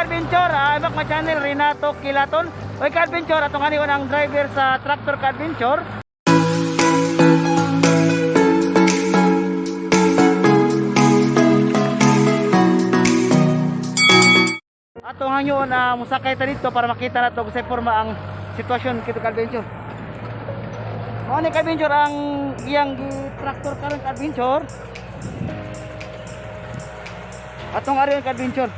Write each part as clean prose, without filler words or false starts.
ka-adventure, back my channel, Renato Kilaton. Oy ka-adventure, atong anion ang driver sa tractor, ka-adventure. Atong hangyo na musakay ta dito para makita nato kung sa forma ang sitwasyon kito, ka-adventure. Mao ni, ka-adventure, ang iyang gi-tractor karon, ka-adventure. Atong ariyon, ka-adventure.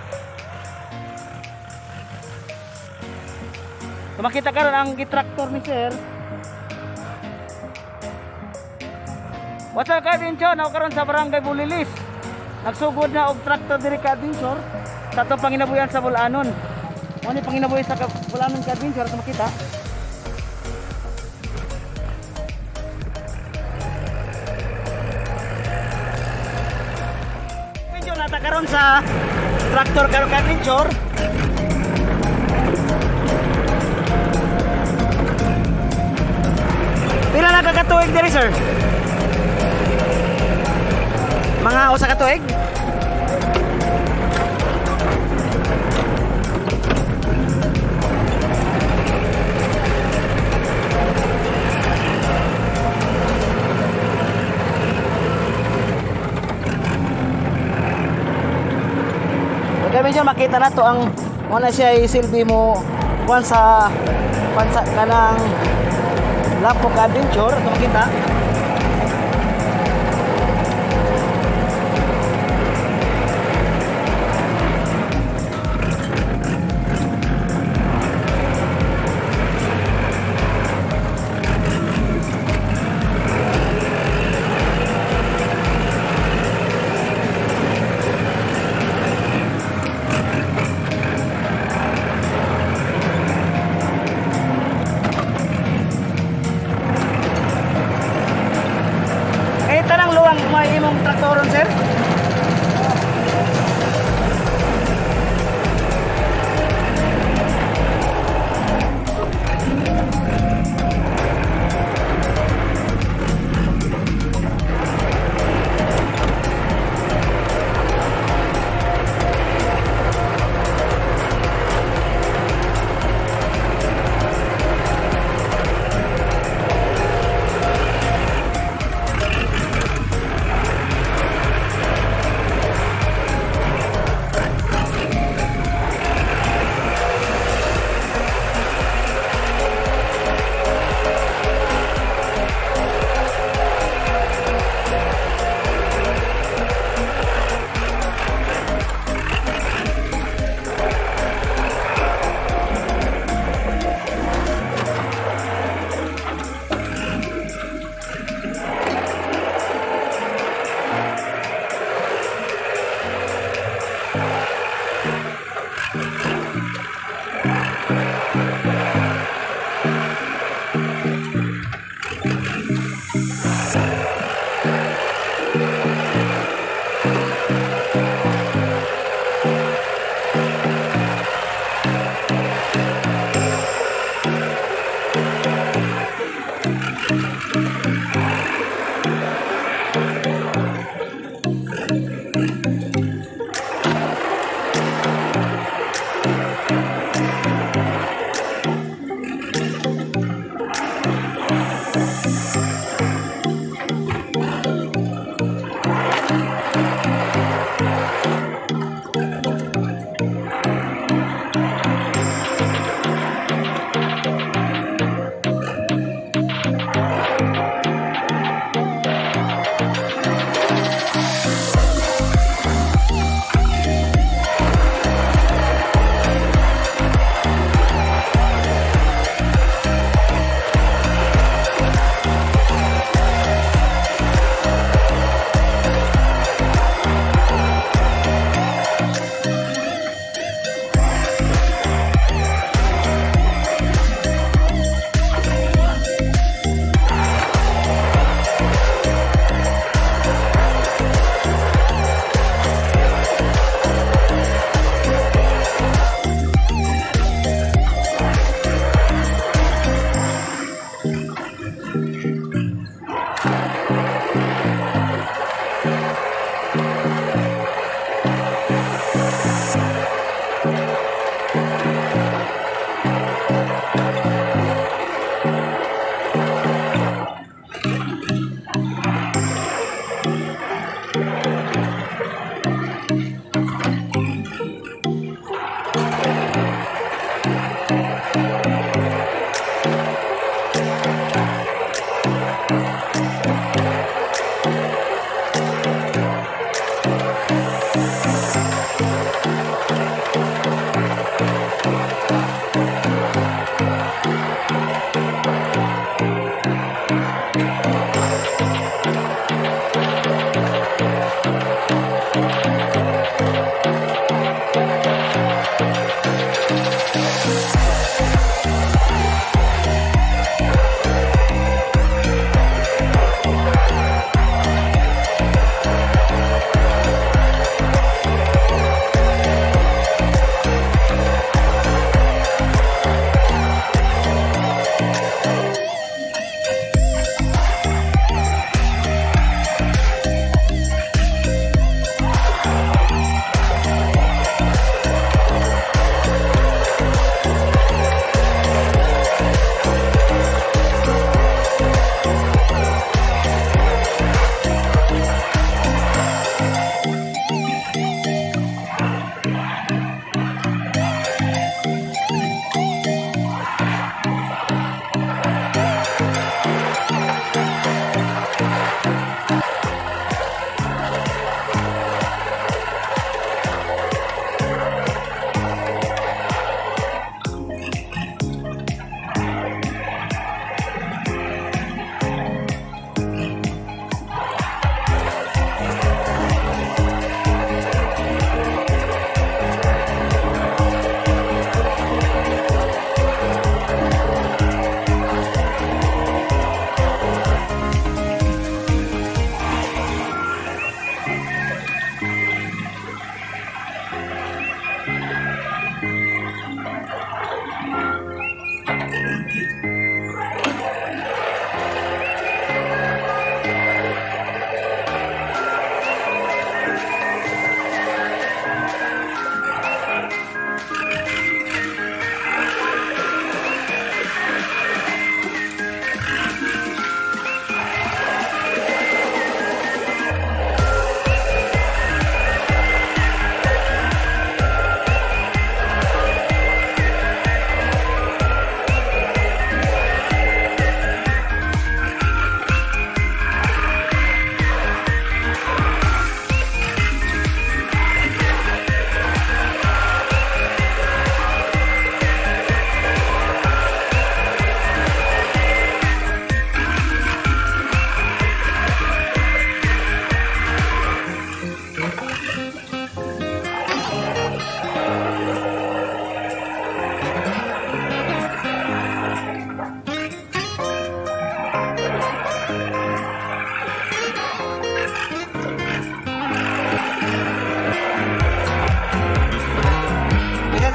So makita karon ang gi-tractor ni sir. What's up, ka-adventure? Naa karon sa Barangay Bulilis. Nagsugod na og tractor diri, ka-adventure, sa atong panginabuyan sa Bulanon. Mao ni panginabuhi sa Bulanon, ka-adventure, so makita. Adventure, naa ta karon sa tractor karon, ka-adventure. Pila na ka katuig diri, sir? Mga usa ka tuig? Okay, medyo makita na to ang mo na siya silbi mo kuan sa kanang lapo, ka adventure, ito makita. Eh, tanang luwang may imong traktoron, sir?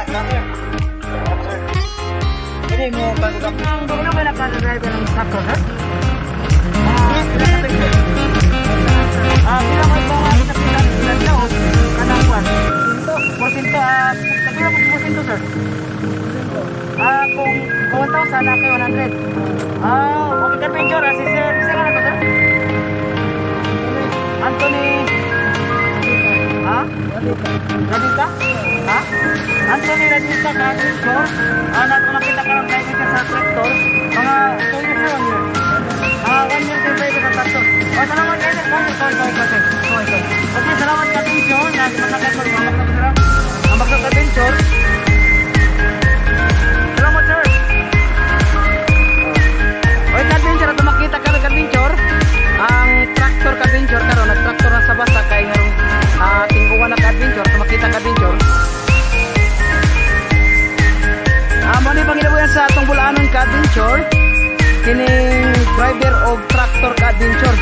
Sir. Sir. Pwede mo bago ka. Ang dulo ba naka-driver ng tractor, sir? Ah, pila ka tuig, sir? Ah, pila mo ikaw nga sa pila pila daw kanang kwan. Porsyento, ah, pila mo porsyento, sir? Ah, kung 1,000 na kay 100. Ah, okay ka picture, ah, si sir. Sir, ano to, sir? Anthony. Ha? Radita? Ha? Anthony Radita ka picture. Ah, nato nakita karon kay dito sa tractor. Mga 2 years, sir, 1 year. Ah, 1 year sir pwede sa tractor. Oh, salamat kayo, sir. Sorry, sorry, sorry, sorry. Sorry, sorry. Okay, salamat ka picture. Nagmasakay ko, mamak na sir. Mamak ka picture. Salamat, sir. Oy, ka-adventure, ato makita ka ka-adventure. Ang tractor, ka-adventure, karon nag-tractor na sa basa kay ngarong ting-uwan na, ka-adventure, ato makita, ka-adventure. Ah, mo ni panginabuyan sa atong Bulanon, ka-adventure. Kining driver og tractor, ka-adventure.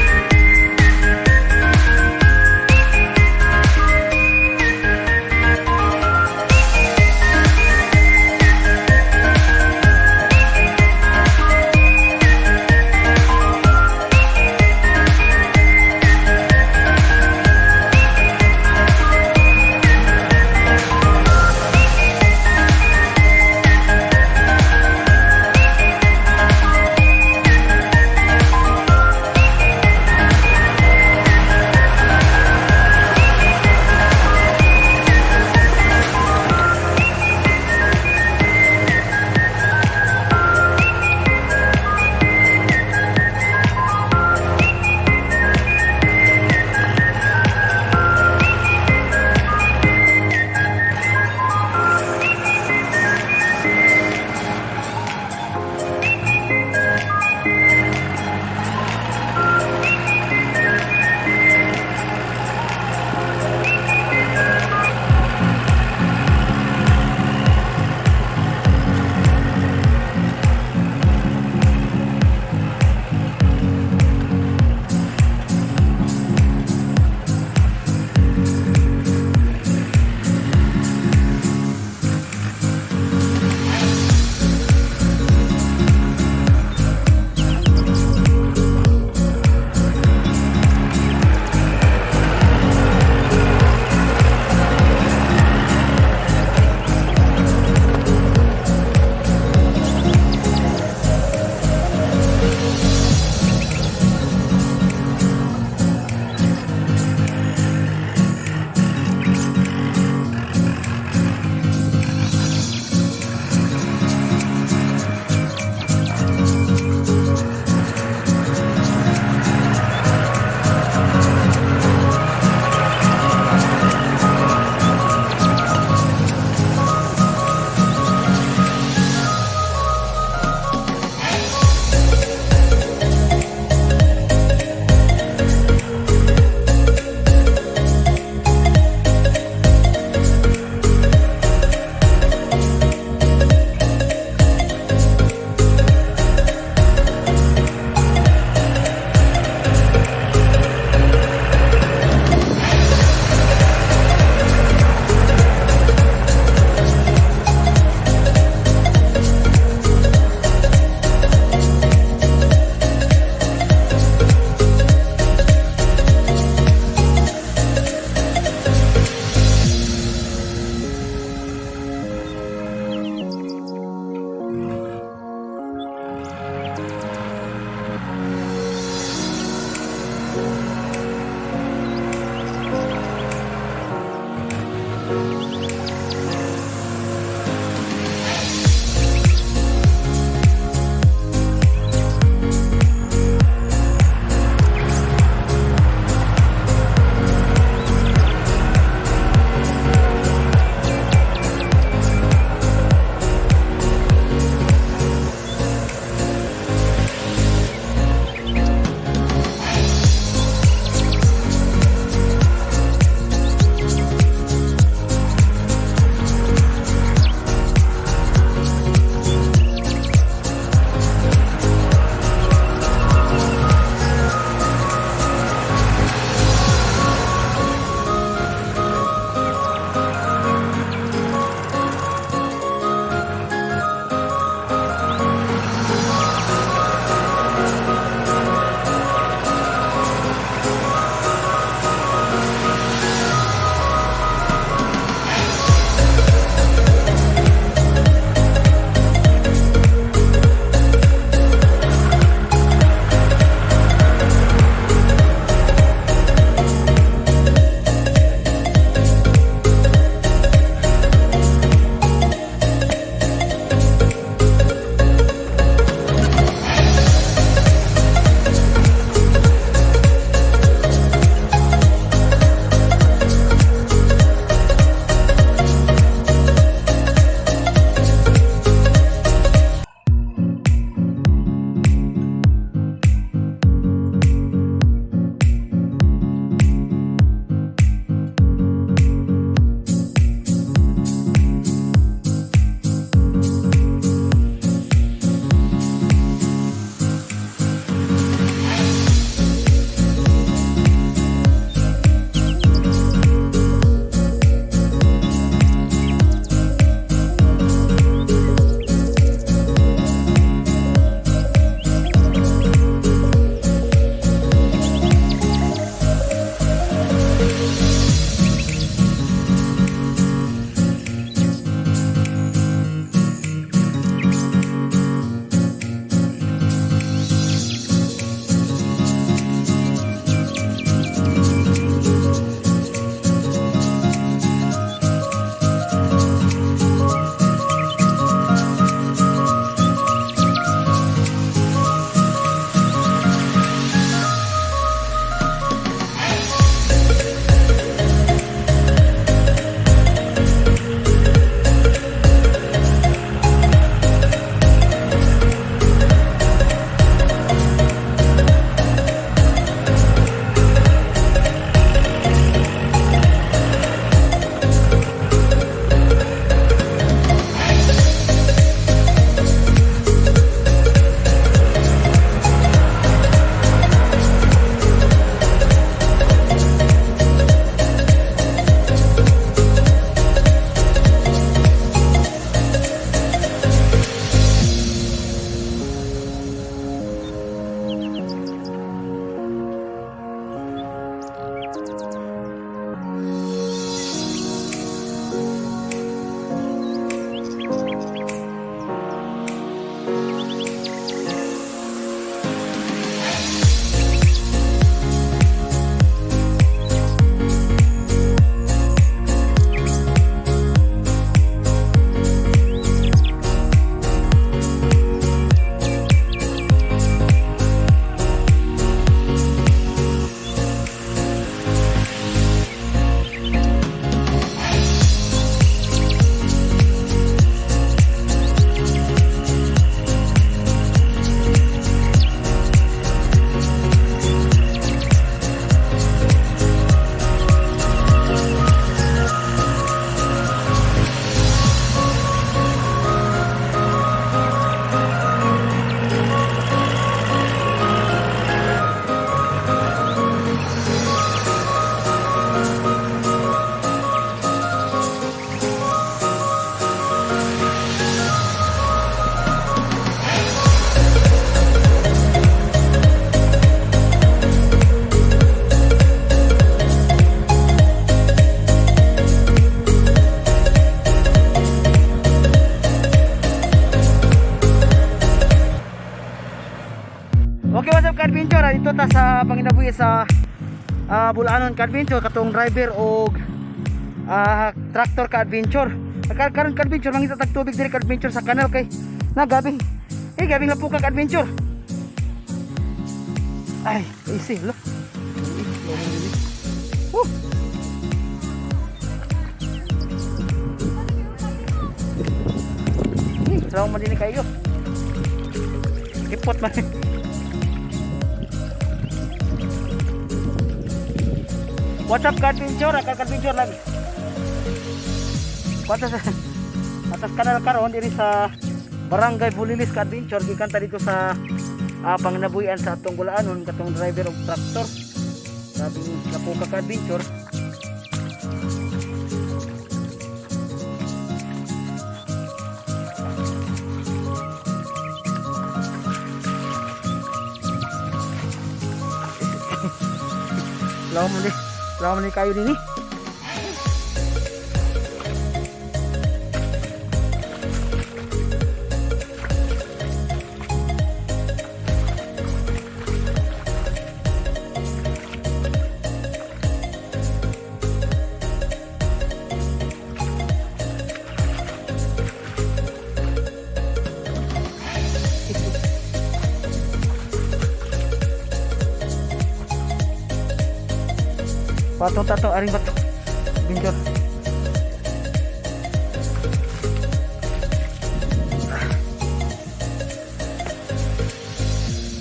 dito ta sa panginabuhi sa Bulanon ka-adventure, katong driver og tractor ka-adventure. Karon ka-adventure, mangita tag tubig diri ka-adventure sa kanal kay na gabing eh gabing lapuka ka-adventure. Ay, easy lo. Woo! Trauma man din ni kayo. Ipot man. What's up, ka-adventure? Ka-adventure lang. What's up? Atas kanal karon diri sa Barangay Bulilis ka-adventure, gikan ta dito sa panginabuhian sa atong Bulaanon, katong driver og traktor. Grabing lapuka ka-adventure. Lawa mo ni kayo nini. Patong tato aring bato. Adventure.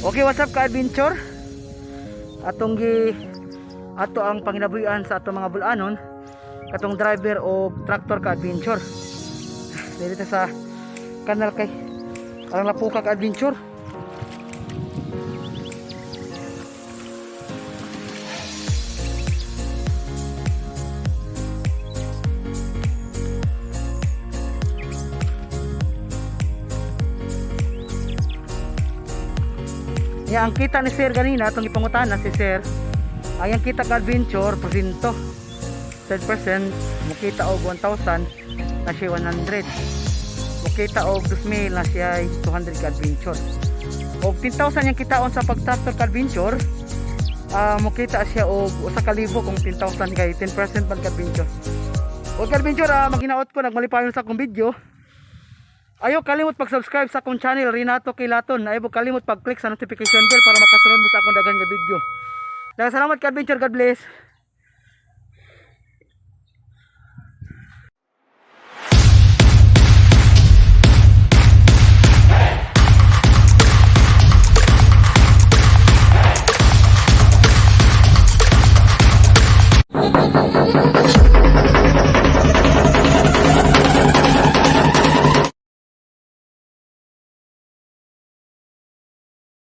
Okay, what's up ka-adventure? Atong gi ato ang panginabuhian sa atong mga bulanon, katong driver o tractor ka-adventure. Dito sa kanal kay ang lapuka ka-adventure. Ya, ang kita ni Sir ganina, itong ipangutana si Sir, ay ang kita ka adventure, porsyento. 10%, mukita og 1,000, na siya 100. Mukita og 2,000, na siya ay 200 ka adventure. Og 10,000 yung kitaon sa pag-tractor ka adventure, mukita siya og 1,000 kung 10,000 kay 10% man ka adventure. Og ka adventure, maginaot ko, nagmalipayon sa akong video. Ayaw kalimot pag-subscribe sa akong channel Renato Kilaton. Ayaw kalimot pag-click sa notification bell para makasunod mo sa akong daghan nga video. Daghang salamat ka-adventure. God bless.